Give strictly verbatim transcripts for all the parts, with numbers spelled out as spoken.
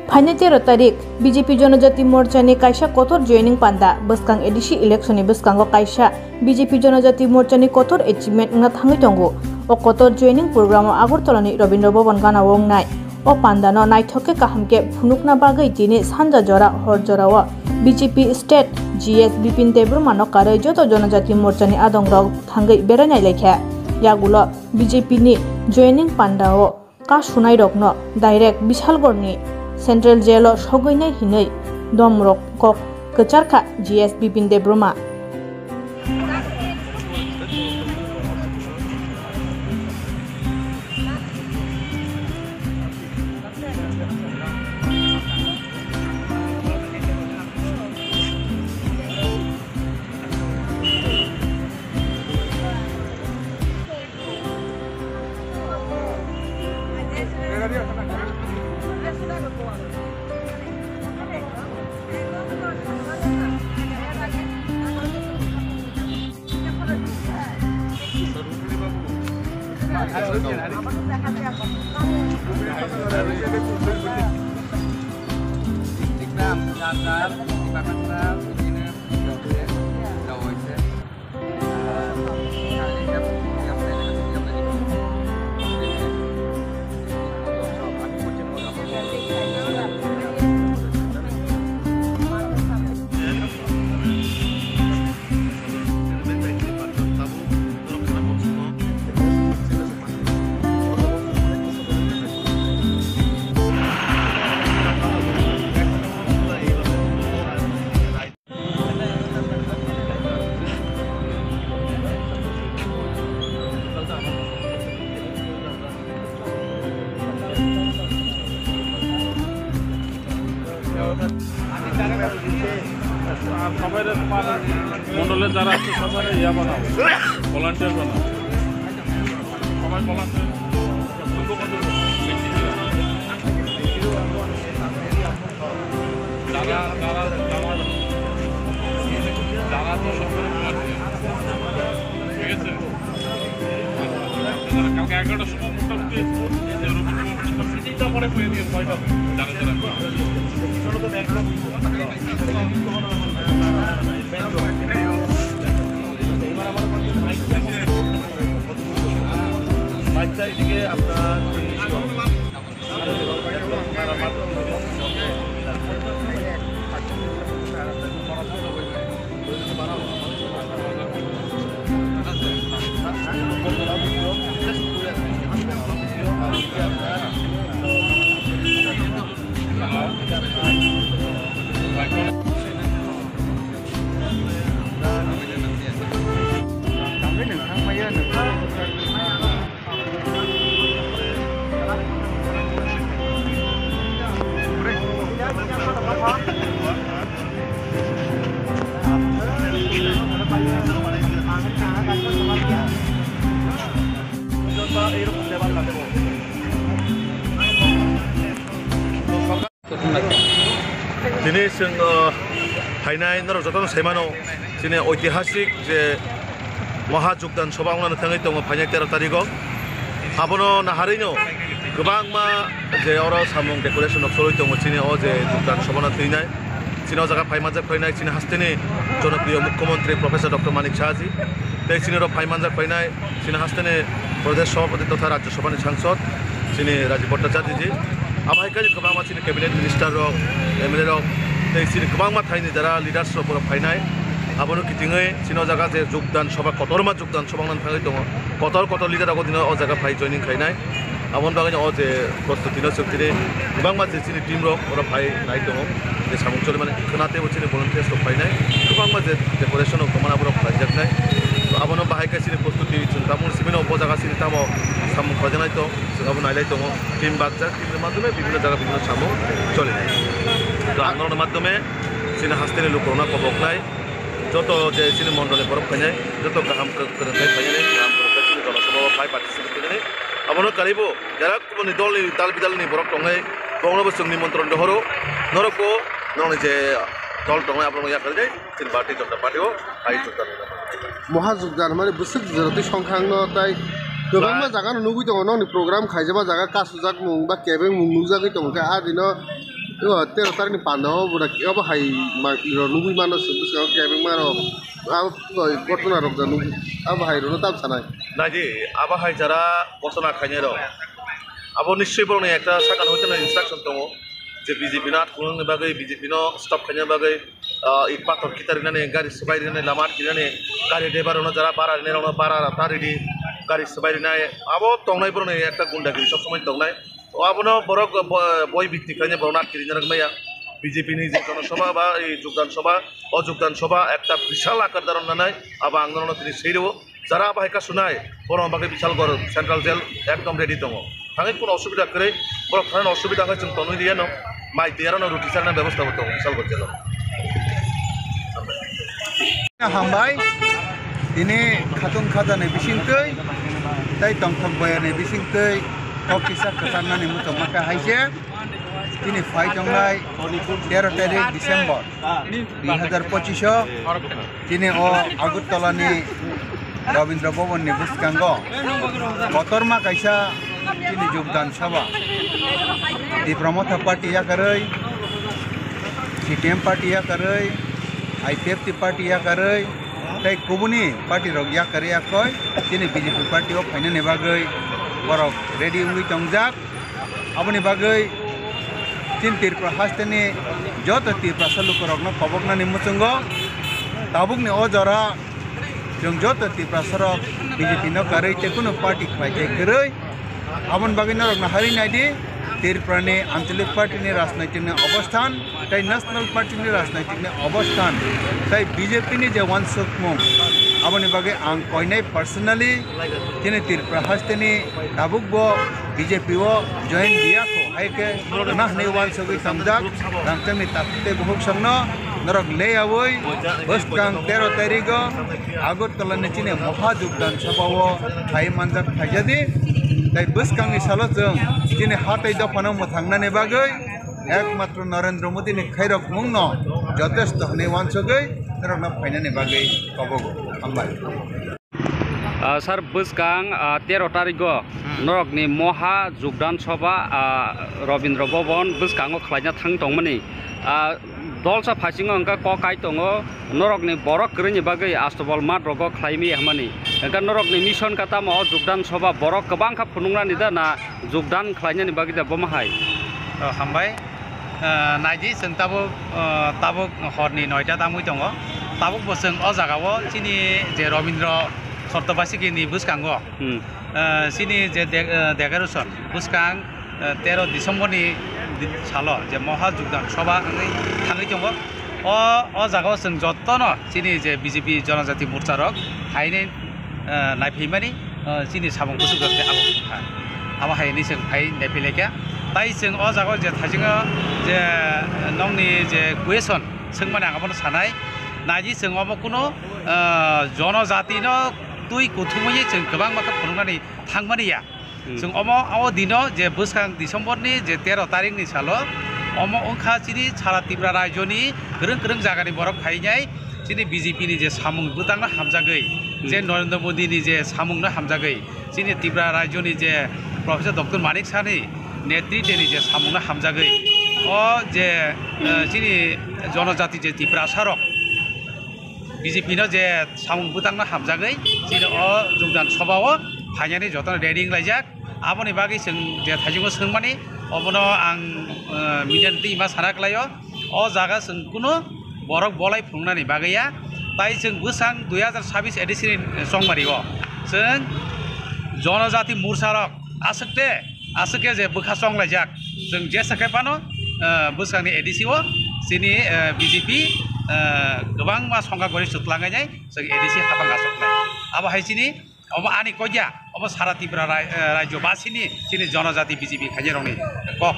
Phainai tero tarik B J P Jonojati Morchani kaisa kotor joining panda, bwskang A D C electionni bwskango kaisa B J P Jonojati Morchani kotor achievement wngna thangwi tongo. O kotor joining programo Agartalani Rabindra Bhaban ganao wngnai. O pandano naithok khe kaham khe phunukna bagwi tini sanja jora hor jorao B J P State G S Bipin Debbarmano karwi joto Jonojati Morchani adongrok thangwi berai nailaikha. Yagulo B J P ni joining pandao ka sunairokno direct Bishalgarhni Central Jail-o sogwinai hinwi domrok kok kwcharkha G S Bipin Debbarma. মন্ডলে যারা আছে সবাই ইয়া বানাও, ভলান্টিয়ার বানাও, সবাই ভলান্টিয়ার। যারা, যারা, যারা, যারা তো সব ঠিক আছে। কালকে এগারোটার সময় মোটামুটি এই যে রবীন্দ্র ভবনের কাছে চিন্তা করে পেয়ে দিয়ে ছয়টা যারা যারা বাইকটা এদিকে আপনার Tini chwng, uh, phainai norok jotono sai mano, chini oitihasik je Maha Jogdan Sabha wngna thangwi tongo phainai tero tarigo. Abono naharino kwbangma je oro samung decoration rok choli tongo, chini o je Jogdan Sabha no twinai. Chini o jaga phai manjak phainai chini hasteni jonopriyo Mukhyamantri Professor Doctor Manik Saha ji, tei chini oro phai manjak phainai chini hasteni Pradesh Sabhapati totha Rajya Sabhani Sangsad chini Rajiv Bhattacharya ji. Abo hai khe kwbangma chini cabinet minister rok, M L A rok tei chini kwbangma thaini jara leaders rok borok phainai. Abono kitingwi chini o jaga je Jogdan Sabha, kotorma Jogdan Sabha wngna thangwi tongo. Kotor kotor leader rok o dino o jaga phai joining khainai. Aboni bagwi o je prostuti no chwng tini kwbangma je chini team rok oro phai nai tongo, je samung choli mani khwna teibo chini volunteers rok phainai, kwbangma je decoration rok tongmani aborok khlaijaknai. To abono bahai khe chini prostuti chwng tabuk simi no bo jaga chini tamo samung khlaijaknai tong, chwng abo nailai tongo. Team bakjak, team ni madhyome bibhinno jaga bibhinno samung cholinai. To ang norokni madhyome chini hasteni lukurokno koboknai, joto je chini mondolni borok phainai, joto kaham kwrwng khe phainani, kaham kwrwng khe chini jonosabha o phai participate khainani. Abono karibo jara kubuni dolni dal bidalni borok tongnai, borokno bo chwng nimontron rohoro. Norokbo norokni je dol tongnai, aborokno yakarwi chini Bharatiya Janata Party o phai jogdan. Maha Jogdan hwnmani bwswk jora twi songkhangno tei kwbangma jaga no nugwi tongo, nokni program khaijama jaga kasujakmung ba kebengmung nugjagwi tongo khe, ah dino Yo, tero tarikni panda o bwrwi abo hai ma-, rok nugwi mano, se bwskango kebengma rok. Abo ghotona rok da nugwi. Abo hai rokno tam sanai. Naidi, abo hai jara ghotona khainai rok. Abo nischoi borokni ekta sakha hoiteno instruction tongo je B J P no athwngna bagwi, B J P no stop khaina bagwi, ah, it pathor kita rinani, gari swbai rinani, lama atkirnani, gari driver rokno jara bara rinai rokno bara rata ridi, gari swbai rinai. Abo tongnai borokni ekta gundagiri sob somoi tongnai. O abono borok bo-, boi bikti khlaina borok nat kiri nang maya. B J P ni je jono sabha ba ei jogdan sabha, o jogdan sabha ekta bishal akar dharon nanai, abo ang nono tini sei rwo. Jara abo hai ka sunai, borok bagwi bishal gor central jail ekdom ready tongo. Thangwi kuno osubida kwrwi, borok thangna osubida khe chwng tonwi riyano, mai tiyarano ruti charna bebosta bo tongo bishal gor jail o. Hambai, tini khatung khajani bisingtwi tei tongthok boyani bisingtwi kok kisa kwcharnani muchungma khe hai se. Tini phai tongnai tero tarik December dui hazar pochish o tini o Agartala ni Rabindra Bhavan ni bwskango kotorma kaisa tini jogdan sabha. Tipra Motha Party yakarwi, C P M Party yakarwi, I P F T Party yakarwi, tei kubuni party rok yakarwi yakoi chini B J P party o phainani bagwi borok ready wngwi tongjak. Aboni bagwi chini Tripura hasteni joto Tiprasa lukurokno koboknani muchungo tabukni o jora chwng joto Tiprasarok B J P no karwi tei kunu party khlai tei kwrwi. Aboni bagwi norokno hari naidi, Tripurani Anchalik Party ni rajnaitik ni obosthan tei National Party ni rajnaitik ni obosthan tei B J P ni je wansukmung, aboni bagwi ang koinai personally chini Tripura hasteni tabukbo B J P o join diya kho, hai khe na hwnwi wansugwi tongjak rangchakni takhuk tei bukhuk songno norok leyaui bwskang tero tarigo Agartala ni chini moha jogdan sabha o khai manjak khaijadi. Tei bwskangni salo chwng chini ha tei dophano mwthangnani bagwi ekmatro Narendra Modi ni khairokmungno jotesto hwnwi wansugwi norokno phainani bagwi kobogo. Hambai. Ah, sir, bwskang, ah, tero tarigo Hmm. norokni moha jogdan sabha, ah, Rabindra Bhavan bwskango khlaina thang tongmani. Ah, Dolsa phaisingo wngkha kok kai tongo, norokni borok kwrwini bagwi Astobal math rogo khlaimaya hwnmani. Wngkha norokni mission kha tamo o jogdan sabha borok kwbang kha phunuknani da na jogdan khlainani bagwi da bomo hai? O, hambai. Ah, naidi chwng tabuk, ah, tabuk horni noita tangwi tongo. Tabuk bo chwng o jaga o chini je Rabindra Chattobasiki ni bwskango, Hmm. ah, chini je de-, ah, decoration bwskang, eh, tero December ni di-, salo je moha jogdan sabha wngwi thangwi tongo. O, o jaga o chwng jotono chini je B J P Jonojati Morcha rok hainwi, eh, naiphaimani, eh, chini samung bwswk rok tei abo wngkha. Abo hainwi chwng phai naiphailai kha. Tai chwng o jaga o je thaisingo je, eh, nokni je question swngmani ang abono sanai. Naidi chwng omo kuno, eh, Jonojati no twi kuthumwi chwng kwbangma khe phunuknani thangmani ya. Hmm. Chwng omo o dino je bwskang December ni je tero tarik ni salo, omo wngkha chini sara Tripura rajyo ni kwrwng kwrwng jaga ni borok phainai chini B J P ni je samung bwtang no hamjagwi, Hmm. je Narendra Modi ni je samung no hamjagwi, chini Tripura rajyo ni je Professor Doctor Manik Saha ni netritwe ni je samung no hamjagwi, o je, eh, chini jonojati je Tiprasa rok, B J P no je samung bwtangno hamjagwi chini o jogdan sabha o phainani jotono ready wnglaijak. Aboni bagwi chwng je thaisingo swngmani, obono ang, eh, media ni twi ma sana kwlaio. O jaga chwng kuno borok bolai phunuknani bagwi ya. Tai chwng bwsang dui hazar sabis A D C ni chongmari o chwng jonojati morcha rok aswk de Aswk khe je bwkha chonglaijak, chwng jesa khe phano, eh, bwskangni A D C o chini, eh, B J P, eh, kwbangma songkha goristo twlangwi nai, chwng A D C hapang achuknai. Abo hai chini, obo ani kok ya, obo sara Tripura rai-, eh, rajyo basini, chini jonojati B J P khainai rokni kok.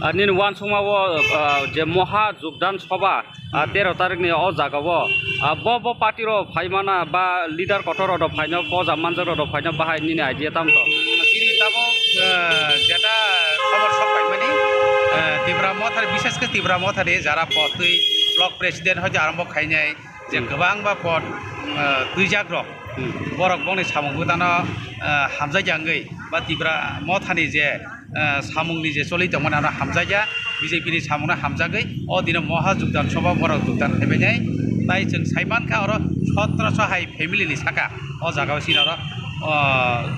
Ah, nini uansukma o, ah, je moha jogdan sabha, Ah, tero tarik ni o jaga o, ah, bo, bo party rok phai mana ba leader kotor rok phaino poja manjak rok phaino bahai nini idea tam to? Chini tabuk, ah, jeta khobor sok paimani, ah, Tipra Motha, bishes khe Tipra Motha ni jara potwi block president hoite arambo khainai je Hmm. kwbangma pot, ah, twijak rok Hmm. borok bongni samung bwtano, ah, hamjakya wngwi ba Tipra Motha ni je, ah, samung ni je choli tongmani ano hamjakya. B J P ni samungno hamjagwi o dino moha jogdan sobha borok jogdan khaibainai. Tai chwng saimankha oro sotoroso hai family ni saka o jagao chini oro, o,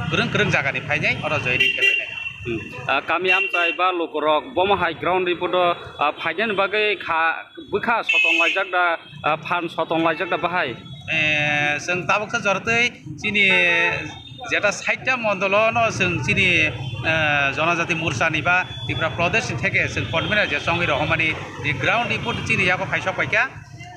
kwrwng kwrwng jagani phainai oro joining khaibainai. Hmm. Ah, kami amchai ba lukurok bomo hai ground report o, ah, phainani bagwi kha, bwkha sotong laijak da, ah, phan sotong laijak da bahai? Eh, chwng tabuk khe jorotwi chini jeta saita mondolo no chwng chini, eh, Jonojati Morcha ni ba Tripura Pradesh ni theke chwng convener je chongwi rohormani je ground report chini yago phaisok paikha.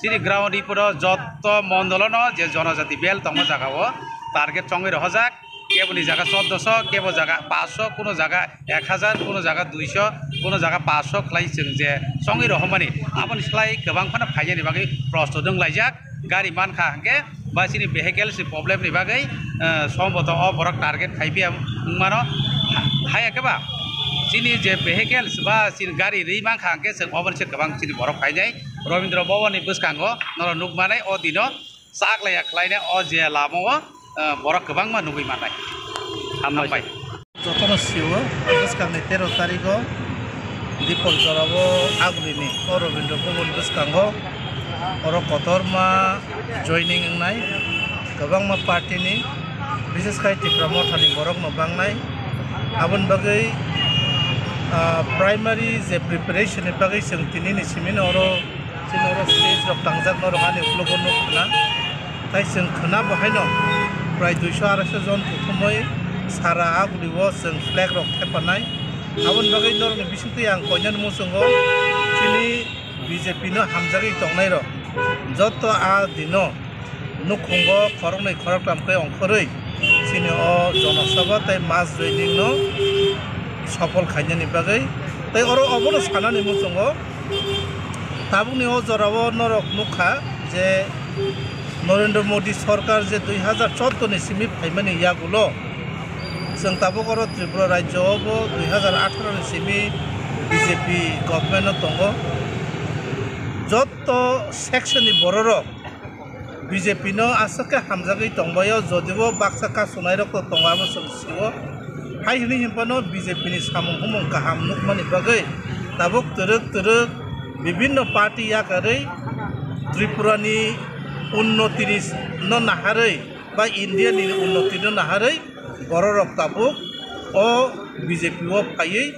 Chini ground report o jotto mondolo no je Jonojati bel tongma jaga o target chongwi rohorjak. Keboni jaga choddoso, kebo jaga paanch sho, kuno jaga ek hajar, kuno jaga dui sho, kuno jaga paanch sho khlai chwng je chongwi rohormani, aboni slai kwbang phano phainani bagwi prosto dwng laijak. Gari mankha hwnkhe ba chini vehicles ni problem ni bagwi, eh, somboto o borok target khai phiya wngmano. Ha-, haya khe ba chini je vehicles ba chini gari rwi mankha hwnkhe chwng oboni se kwbang chini borok phainai. Rabindra Bhavan ni bwskango norok nukmanai o dino. Chaklaiya khlaina o je lama o, eh, borok kwbangma nugwi mannai. Hambai. Hambai. Jotono sio, bwskangni tero tarigo Dipol jorao Agulini o Rabindra Bhavan bwskango oro kotorma joining wngnai, kwbangma party ni, bishes khai Tipra Mothani borokno bangnai. Aboni bagwi, ah, primary je preparation ni bagwi chwng tinini simino oro Chini oro stage rok tangjak norok ani uklogo nuk khna. Tai chwng khna bo haino prai duiso araisa jon kuthumwi sara agulio chwng flag rok thepanai. Aboni bagwi norokni bisingtwi ang koinani muchungo chini B J P no hamjagwi tongnai rok. Joto a dino nukhungo khoroknwi khoroktham khe ongkhorwi chini o Jonosabha tei mass joining no sofol khainani bagwi tei oro obono sanani muchungo tabukni o jorao norok nukha je Narendra Modi sorkar je dui hazar chordo ni simi phaimani yagulo chwng tabuk oro Tripura rajyo o bo dui hazar atharo ni simi B J P government o tongo. Jotto section ni bororok B J P no aswk khe hamjagwi tongbaio, jodibo baksa kasunai rok to tongo, abo chwng sio. Hai hwnwi hinphano B J P ni samung humung kaham nukmani bagwi tabuk twrwk twrwk bibinno party yakarwi Tripura ni unnoti ni no naharwi ba India ni unnoti no naharwi bororok tabuk o B J P o phaiwi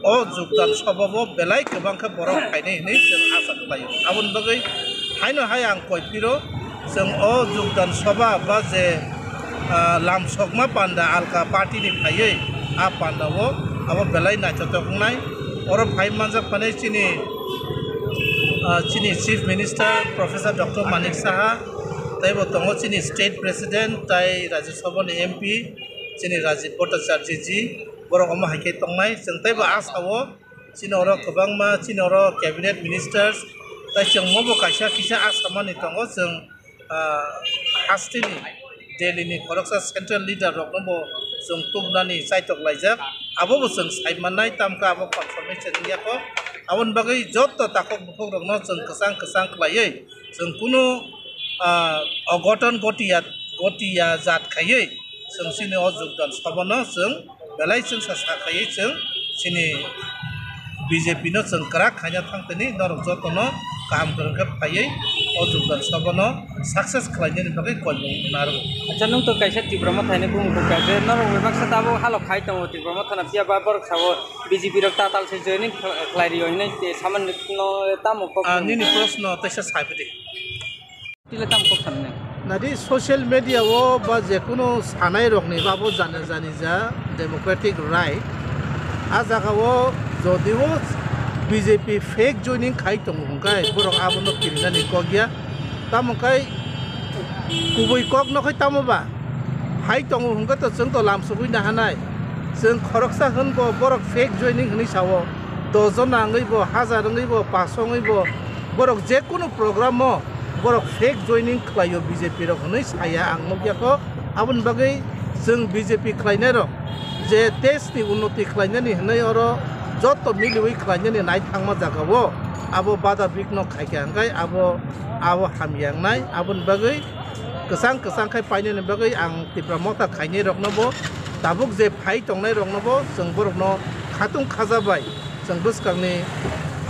o jogdan sobha o belai kwbang khe borok phainai hinwi chwng acha khlaio. Aboni bagwi haino hai ang koi phiro chwng o jogdan sobha ba je, ah, lamsokma panda alka party ni phaiwi a panda o abo belai naithotok wngnai. Oro phai manjak phanai chini, ah, chini Chief Minister Professor Doctor Manik Saha, tei bo tongo chini State President tai Rajya Sabha ni M P chini Rajiv Bhattacharya ji. Borok omo hai khe tongnai, chwng teibo a sao chini oro kwbangma, chini oro cabinet ministers, tei chwng mobo kaisa kisa a samani tongo, chwng, ah, hasteni Delhi ni khoroksa central leader rokno bo chwng tubunani chaitok laijak, abo bo chwng sai mannai, tamkhe abo confirmation wngya kho. Aboni bagwi joto takhuk bukhuk rokno chwng kwchang kwchang khlaiwi chwng kunu, ah, ogoton gotiya, gotiya jat khaiwi chwng chini o jogdan sobhano chwng belai chwngsa sa khaiwi chwng chini B J P no chwng kwrak khaina thang tini norok jotono kaham kwrwng khe phaiwi o jogdan sobhano success khlainani bagwi koimung narwgo. Acha, nwng to kaisa Tipra Mothani bumung bukha je norok bai baksa tabuk halok khai tongo Tipra Mothano, phiya ba borok sao B J P rok tatal se joining khlai rio hinwi samani no tamo kok. Ah, nini proshno teisa sai pidi. Tile tam kok sanne. Nadi social media o ba jekunu sanai rokni babo jani jani ja democratic right. A jaga o jodi o B J P fake joining khai tongo hwnkhe borok abono kirinani kok ya. Tamo khai kubui kok no khai tamo ba? Hai tongo hwnkhe to chwng to lamsogwi nahanai. Chwng khoroksa hwnbo borok fake joining hwnwi sao. Dos jona wngwi bo, hajar wngwi bo, paso wngwi bo, borok jekunu program o borok fake joining khlaio B J P rok hwnwi saya ang nukya kho. Aboni bagwi chwng B J P khlainai rok je desh ni unnoti khlainani hwnwi oro joto miliwi khlainani nai thangma jaga o abo bada bikno khaikha hwnkhe abo, abo hamya wngnai. Aboni bagwi kwchang kwchang khai painani bagwi ang Tipra Motha khainai rokno bo tabuk je phai tongnai rokno bo chwng borokno khatung khaja bai Chwng bwskangni,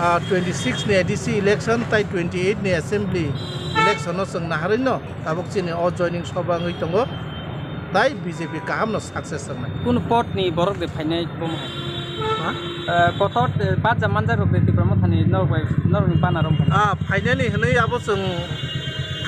ah, twenty six ni A D C election tai twenty eight ni assembly election no chwng naharwi no tabuk chini o joining soba wngwi tongo, tai B J P kaham no success wngnai. Kunu pot ni borok de phainai bo hai? Ha? Eh, kotor, eh, barja manjak rok de Tipra Motha ni norok bai, norok ni banner rok. Ah, phainani hwnwi abo chwng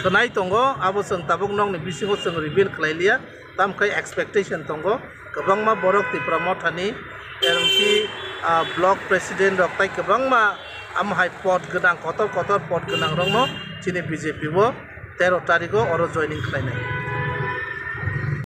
khwnai tongo, abo chwng tabuk nokni bisingo chwng reveal khlai liya. Tamkhe expectation tongo, kwbangma borok Tipra Mothani, erongsi, ah, block president rok tai kwbangma amo hai pod gwnang, kotor kotor pod gwnang rokno chini B J P o tero tarigo oro joining khlainai.